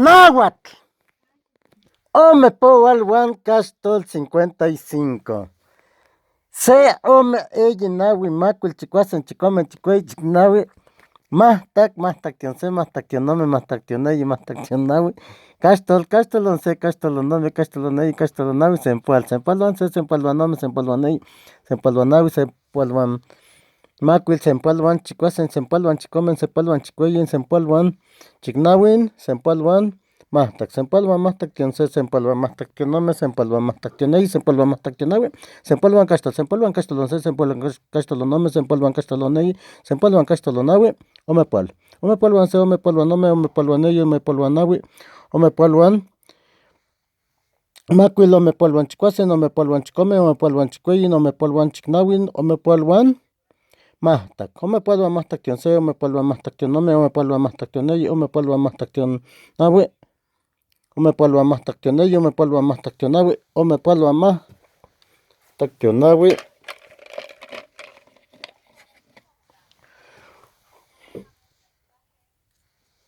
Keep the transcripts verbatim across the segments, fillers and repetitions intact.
Nawat. Ome Powal wan, Kastol cincuenta y cinco. Se, ome, eyi, nawi, makwil, chikwase, chikome, chikweyi, chiknawi, mahtak, mahtaktion se, mahtaktion ome, mahtaktion eyi, mahtaktion nawi, Kastol, Kastol onse, Kastol onome, Kastol oneyi, Kastol onawi, Sempual, Sempual wan se, Sempual wan ome, Sempual wan eyi, Sempual wan nawi, Sempual wan makwil, Sempual wan chikwase, Sempual wan chikome, Sempual wan chikweyi, Sempual wan chiknawin, Sempual wan mahtak, Sempual wan mahtaktion se, Sempual wan mahtaktion ome, Sempual wan mahtaktion eyi, Sempual wan mahtaktion nawi, Sempual wan Kastol, Sempual wan Kastol onse, Sempual wan Kas-, Kastol onome, Sempual wan Kastol oneyi, Sempual wan Kastol onawi, Omepual. Omepual wan se, Omepual wan ome, Omepual wan eyi, Omepual wan nawi, Omepual wan makwil, Omepual wan chikwasen, Omepual wan chikome, Omepual wan chikweyin, Omepual wan chiknawin, Omepual wan mahtak. Omepual wan mahtaktion se, Omepual wan mahtaktion ome, Omepual wan mahtaktion eyi, Omepual wan mahtaktion nawi, Omepual wan mahtaktion eyi, Omepual wan mahtaktion nawi, Omepual wan mahtaktion nawi.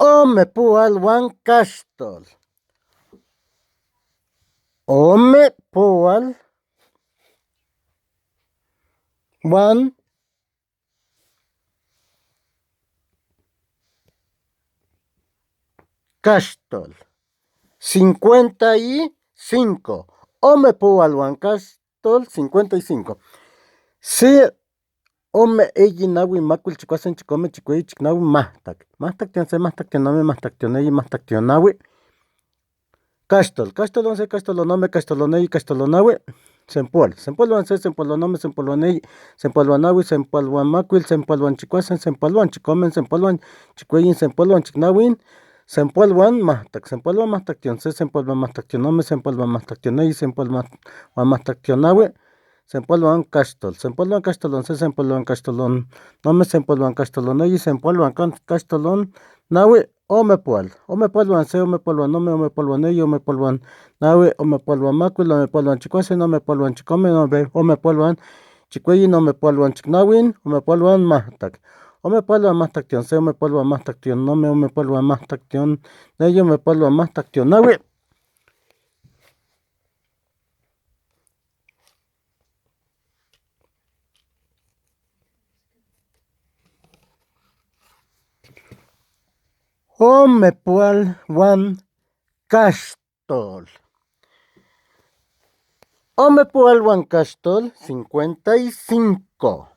Omepual wan Kastol. Omepual wan Kastol, cincuenta y cinco. Omepual wan Kastol, cincuenta y cinco. Si, ome, eyi, nawi, makwil, chikwasen, chikome, chikweyi, chiknawi, mahtak. Mahtaktion se, mahtaktion ome, mahtaktion eyi, mahtaktion nawi, Kastol. Kastol onse, Kastol onome, Kastol oneyi, Kastol onawi, Sempual. Sempual wan se, Sempual wan ome, Sempual wan eyi, Sempual wan nawi, Sempual wan makwil, Sempual wan chikwasen, Sempual wan chikome, Sempual wan chikweyin, Sempual wan chiknawin, Sempual wan mahtak. Sempual wan mahtaktion se, Sempual wan mahtaktion ome, Sempual wan mahtaktion eyi, Sempual wan, wan mahtaktion nawi, Sempual wan Kastol. Sempual wan Kastol onse, Sempual wan Kastol onome, Sempual wan Kastol oneyi, Sempual wan Kas-, Kastol onawi, Omepual. Omepual wan se, Omepual wan ome, Omepual wan eyi, Omepual wan nawi, Omepual wan makwil, Omepual wan chikwasen, Omepual wan chikome, Ome-, Omepual wan chikweyin, Omepual wan chiknawin, Omepual wan mahtak. Omepual wan mahtaktion se, Omepual wan mahtaktion ome, Omepual wan mahtaktion eyi, Omepual wan mahtaktion nawi. Omepual wan Kastol. Omepual wan Kastol, cincuenta y cinco.